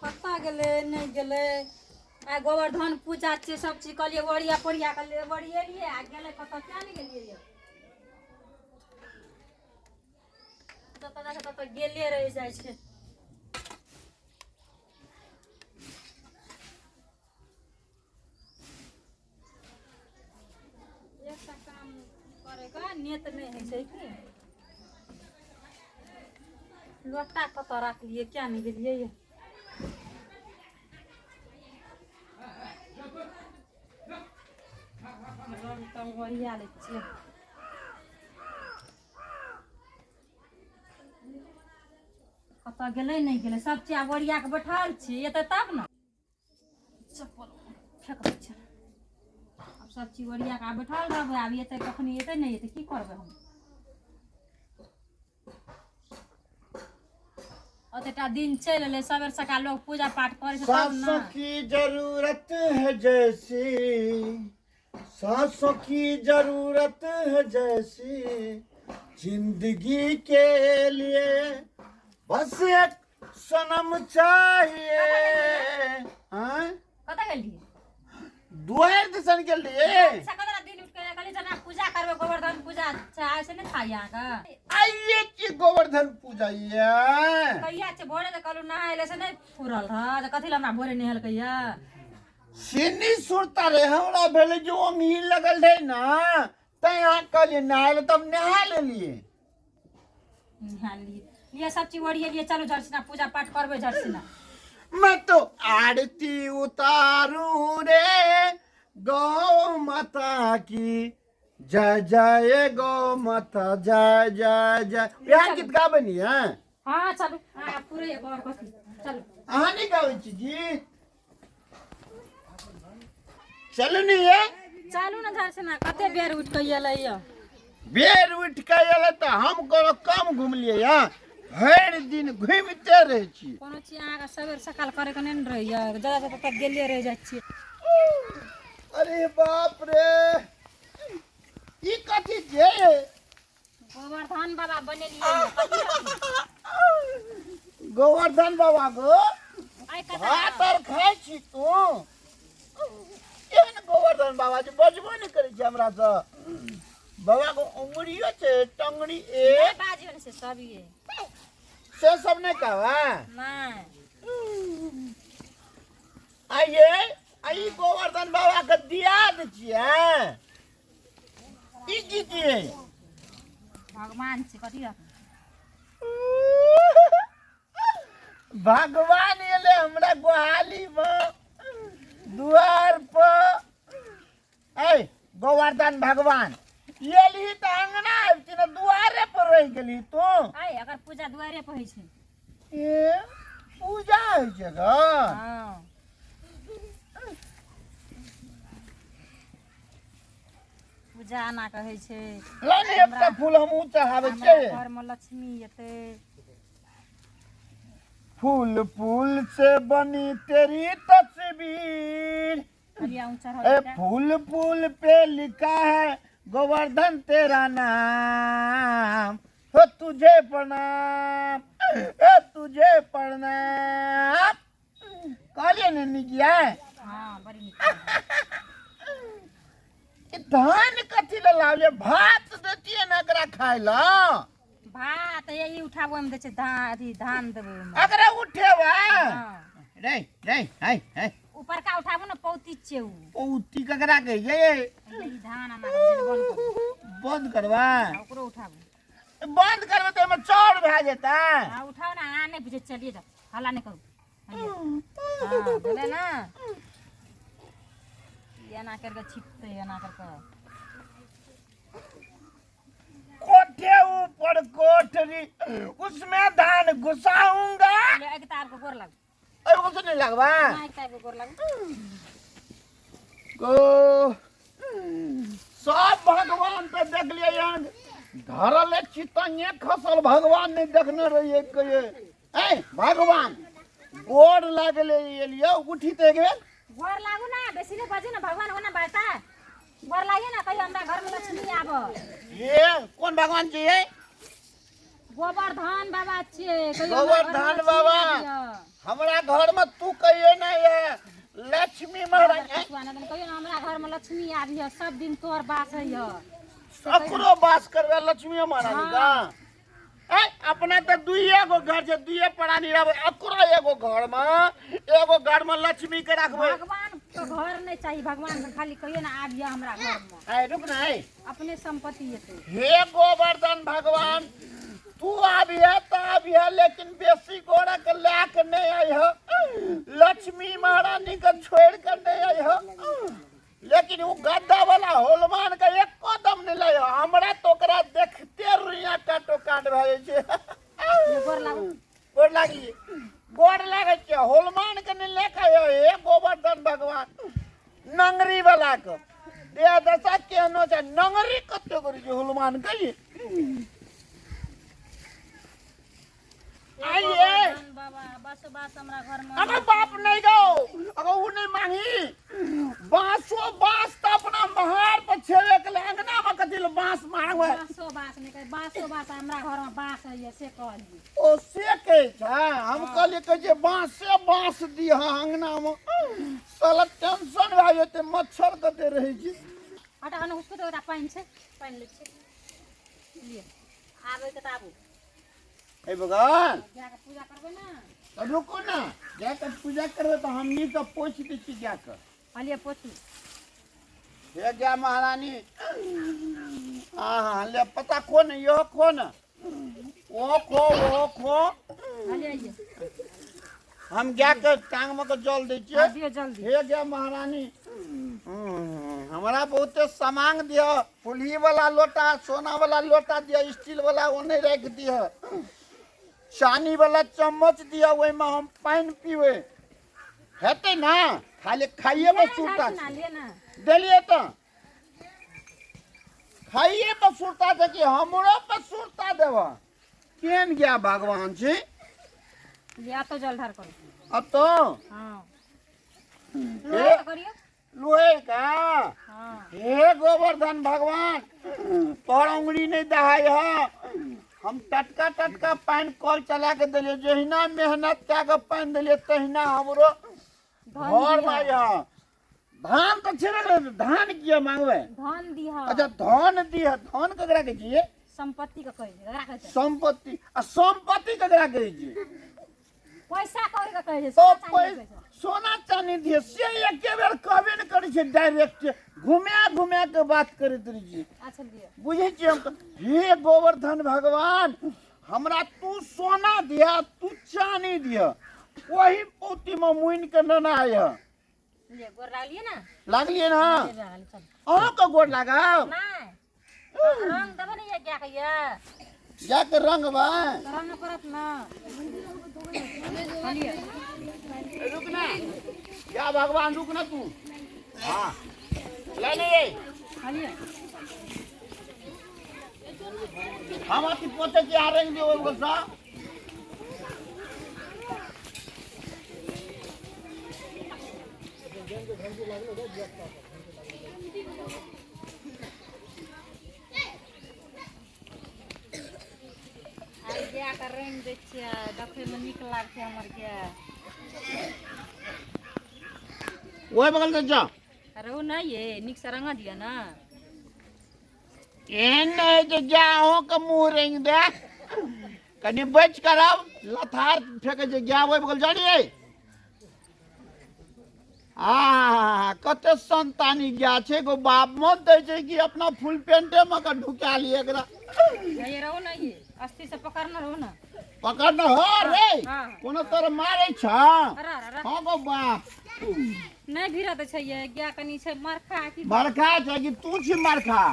कतऽ गेलै नहि गेलै। आइ गोवर्धन पूजा छै, सब चीज कहलियै ओरिया पोरिया कऽ ओरिएलियै आ गेलै कतऽ, किया नहि गेलियै यौ? जतऽ जाइ छै ततऽ गेले रहि जाइ छै। एकटा काम करैके नेत नहि होइ छै की। लोटा कतऽ राखलियै, किया नहि गेलियै यौ? रंग तंग ओरिया लै छियै। कतऽ गेलै नहि गेलै, सब चीज आब ओरिया कऽ बैठल छी, एतै तब ने। चप्पल फेक दै छै। आब सब चीज ओरिया कऽ आब बैठल रहबै, आब एतै कखनी, एतै नहि एतै की करबै हम? ओतेटा दिन चलि एलै, सबेर सकाल लोक पूजा पाठ करै छै तब ने। सांसों की जरूरत है जैसी, सांसों की जरूरत है जैसी जिंदगी के लिए, बस एक सनम चाहिए। आँय? कतऽ गेलियै? दुआरि दिसन गेल रहियै। सकदरा दिन उठि कऽ कहलियै जेना पूजा करबै, गोवर्धन पूजा छै आइ, से नहि था अहाँके? आइए की गोवर्धन पूजा ये? कहिया छै? भोरे तऽ कहलहुँ नहाय लए, से नहि फुरल रह जे कथी लए हमरा भोरे नहेलकै यऽ। सिनी सुरता रे, हमरा भेलै जे ओंघी लगल रहै ने, तैं अहाँ कहलियै नहाय लए, तब नहा लेलियै। नहा लिए लिए, सब चीज ओरिएलियै, चलू झटसिना पूजा पाठ करबै झटसिना। मैं तो आरती उतारू रे गौ माता की, जय जय गौ माता जय जय जय। इएह गीत गाबै नी है? हाँ चलू, हाँ पूरे एक और कथी, चलू। अहाँ नहि गाबै छी गीत? चलू नी ये। चलू ने झटसिना, कते बेर उठि कऽ एलै यऽ। बेर उठि कऽ एलै तऽ हम कोनो कम घुमलियै हँ? भरि दिन घुमिते रहै छी। कोनो चीज अहाँके सबेर सकाल करैके नहि ने रहैए, जतऽ जतऽ तक गेले रहि जाइ छियै। अरे बाप रे, ई कथी छै? गोवर्धन बाबा बनेलियै यऽ, कथी रहै? गोवर्धन बाबा गो। आइ कतऽ? भात आर खाइ छी तू? केहन गोवर्धन बाबा जे बजबो नहि करै छै हमरासँ। बाबा को उंगुरियो छै टंगड़ी नहि एक। बाजियौ ने से सब ये। से सब नहि कहबै? नहि। आइए आई गोवर्धन बाबा के दियाद छियै? ई की छियै? भगवान छै, कथी रहतै? भगवान एलै हमरा गोहाली मे दुआर पर। ऐ गोवर्धन भगवान एलही तऽ अंगना आबिती ने, दुआरे पर रहि गेलही तू। आइ अगर पूजा दुआरे पर होइ छै। ए पूजा होइ छै ग? हँ, पूजा एना कहै छै। ला ने एकटा फूल हमहूँ चढ़ाबै हमरा छियै। घरमे लक्ष्मी एतै। फूल फूल से बनी तेरी तस्वीर। हरिया ऊँचा ए फूल फूल पे लिखा है गोवर्धन तेरा नाम, हो तुझे प्रणाम, ए तुझे प्रणाम। कहलियै ने नीक ये? हँ, बड़ी नीक। ई धान कथी लए लाबलियै? भात दैतियै ने एकरा खाय लए। भात यही उठाबो मे दै छै धान, अथी धान देबै ओहिमे। एकरा उठेबै? हँ। रे रे है है। ऊपरका उठाबू ने, पौती छै उ। पौती ककरा कहै छै? यही धान अना के छै, बंद करू। बंद करबै? आ ओकरो उठाबू। बंद करबै तऽ ओहिमे चाउर भए जेतै। हँ, उठाउ ने। अहाँ नहि बुझै, चलिए जाउ, हल्ला नहि करू। हँ, भेलै ने? ई एना करि कऽ छिपतै, एना करि कऽ। कोठे ऊपर कोठरी उसमें धान घुसाऊंगा। ले, एक तार के गोर लागू। अरे वो तो नहीं लगवा ना, एक तार के गोर लागू। गो सब भगवान पे देख लिये, यहाँ धरल चितंगे खसल भगवान नहीं देखने रहिए कहिए। ए भगवान गोर लागले एलियो, उठी ते एक बेर। गोर लागू ना, बेसी नहीं बाजू ना, भगवान ओना बाजता। गोर लागिए ना, कहियो हमरा घर में लक्ष्मी आब। ये कोन भगवान जी है? गोवर्धन बाबा छियै, कहियो हमरा गोवर्धन घरमे लक्ष्मी बाबा। आबिह। हमरा घर में तू कहियो नहीं है लक्ष्मी महारानी। कछुआ नदन कहियो ना हमरा घर में लक्ष्मी आबिह, सब दिन तोहर बास होइह। सकरो बास करबे लक्ष्मी महारानी का? ए अपना तऽ दुइए गो घर छै, दुइए प्राणी रहबै। अकरो एगो घर में, एगो घर में लक्ष्मी के राखबै। भगवान के घर नहीं चाहिए, भगवान के खाली कहियो ना आबिह हमरा घर में। ए रुक ना, ए अपने संपत्ति हेतै। हे गोवर्धन भगवान, तू आबिहे तऽ आबिहे, लेकिन बेसी गोरा के लए के नहीं अइह, लक्ष्मी महारानी के छोड़ि के नहीं अइह। लेकिन ओ गद्दा वाला होलमान के एको दम नहीं लय। हमरा तो ओकरा देखते रुइया काटो काट भए जाइ छै। गोर लागू। गोर लागी, गोर लागै छै। होलमान के नहीं ले के अइह। हे गोवर्धन भगवान, नंगरी वाला के देह दशा केहनो छै, नंगरी कते करै छै होलमान के। आइए गोवर्धन बाबा, बस बस हमरा घर में। अगर बाप नहीं गो, अगर वो नहीं मांगी बांसो बांस तो अपना महार पर छेवे के ले, अंगना में कथी ले बांस मांगवे? बांसो बांस नहीं कहै, बांसो बांस हमरा घर में बांस होइए से कहलियै। ओ से कहै छै, हम कहलियै कहै छै बांसे बांस दिह अंगना में, साला टेंशन भए जेतै, मच्छर कते रहै छै। हटा ने उसको, तो ओकरा पानि छै, पानि लै छियै। लिअ, आबै के तऽ आबू। हे भगवान, जाके पूजा करबै ने। तऽ रुकू ने, जाके पूजा करबै तऽ हमनी तऽ पोछि दै छी जाके। कहलियै पोछू। हे गया महारानी, हाँ ले पता खो न, यो खो न, ओ खो, ओ खो। कहलियै आइए। हम गया के टांग में के जल दै छियै। हाँ, दियौ जल्दी। हे गया महारानी, हमरा बहुते सामान दिह, फुलही वाला लोटा, सोना वाला लोटा दिह, स्टील वाला ओ नहीं राखि दिह, चानी वाला चम्मच दिह, ओहिमे हम पानि पीबै। हेतै ना? खाली खाइए में सुरता ना छै। लिए ना। देलियै तऽ खाइए पर सुरता छै कि हमरो पर सुरता देब? केहन गया भगवान छी। लिअ तो जल ढार करू। अब तो हाँ, हे लोहा करियौ। लोहे का? हाँ। हे गोवर्धन भगवान, तोहर उंगली नहीं दहाय है। हम टटका टटका पानि कल चला के देलियै, जहिना मेहनत कए के पानि देलियै तहिना हमरो धन घर में दिह। आइ धान तऽ छेबे करै, धान किया मांगबै? धन दिह। अच्छा धन दिह। धन ककरा कहै छियै? संपत्ति के कहै छै, ककरा कहै छै? संपत्ति। आ संपत्ति ककरा कहै छियै? पैसा कौड़ी के कहै छै। तो सोना चांदी के कहै छै। सोना चानी दिए से एके बेर कहबे ने करै छै, डायरेक्ट घुमा घुमा के बात करैत रहै छियै। अच्छा लिअ। बुझै छियै हम तऽ। हे गोवर्धन भगवान, हमरा तू सोना दिया, तू चानी दिया, ओही पौती में मुनि के नेना आय। लिअ, गोर लागलियै ने? लागलियै ना? ले लागल, चल। अहाँके गोर लागब? नहि, रंग देबै ने ये गायके, ये जाके रंगबै। रंग पड़त ने, कहलियै। रुक ना या भगवान, रुक ना तू। हाँ ले नहीं। कहलियै। हम अथी पोते के आ रंग दियो ओहि सा। आइ गायके रंग दै छियै, देखैमे नीक लागतै हमर गाय। ओहि बगल से जा। अरे ओ नहि ये, नीकसँ रंग दिअ ने। एहन नहि जे जा अहूँके मुँह रंग दे, कनि बचि करब, लथार फेकै छै गाय। ओहि बगल जानियै आ कते संतानी गाय छै गो, बाप मत दै छै कि अपना फुल पेंटे में के ढुका लिए एकरा। ये रहो ना, ये अस्थिर से पकड़ना रहो ना। पकड़ न हो रे। हाँ। कोनो तोर मारै छ? अरे अरे अरे। हाँ गो बाप। नहि भिरत छै ये गाय, कनि छै मरखा की। मरखा छै कि तू छी मरखा?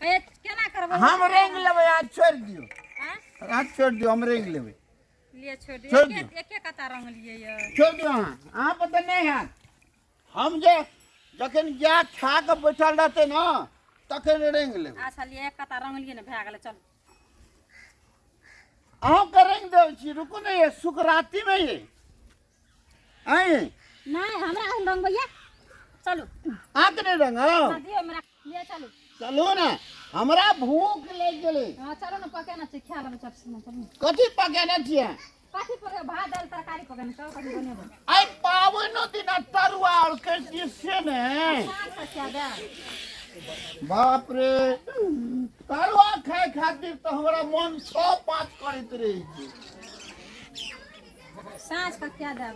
ए केना करबै? हम रंग लेबै, आज छोड़ि दियौ। आँय? आज छोड़ि दियौ, हम रंग लेबै। लिए छोड़ दियौ। छोड़ि दियौ। एके एके कता रंग लिए ये। छोड़ि दियौ। अहाँ अहाँ पर तऽ नहि हैत। हम जे जखन गाय खा कऽ बैठल रहतै ने तखन रंग लेबै। अच्छा लिए, एक कता रंग लिए ने, भए गेलै, चल। अहूँके रंग दै छी, रुकू ने। ये सुकरातीमे ये आँय। नहि, हमरा हम रंगबैया, चलू। अहाँके नहि रंग? हाँ, दियौ हमरा, लिए चलू। चलू ने, हमरा भूख लागि गेलै। हँ, चलू ने, पकेना छै, खा लेबै चट से। चलू। कथी पकेने छियै? कथी पके? भात दालि तरकारी पकेने। चल, कथी बनेबै? आइ पाबनिो दिना तरुआ आओर करितियै से ने। साँझ से खा देब। बाप रे, तरुआ खाय खातिर तऽ हमरा मन 6-5 करैत रहै छै। साँझ के खा देब।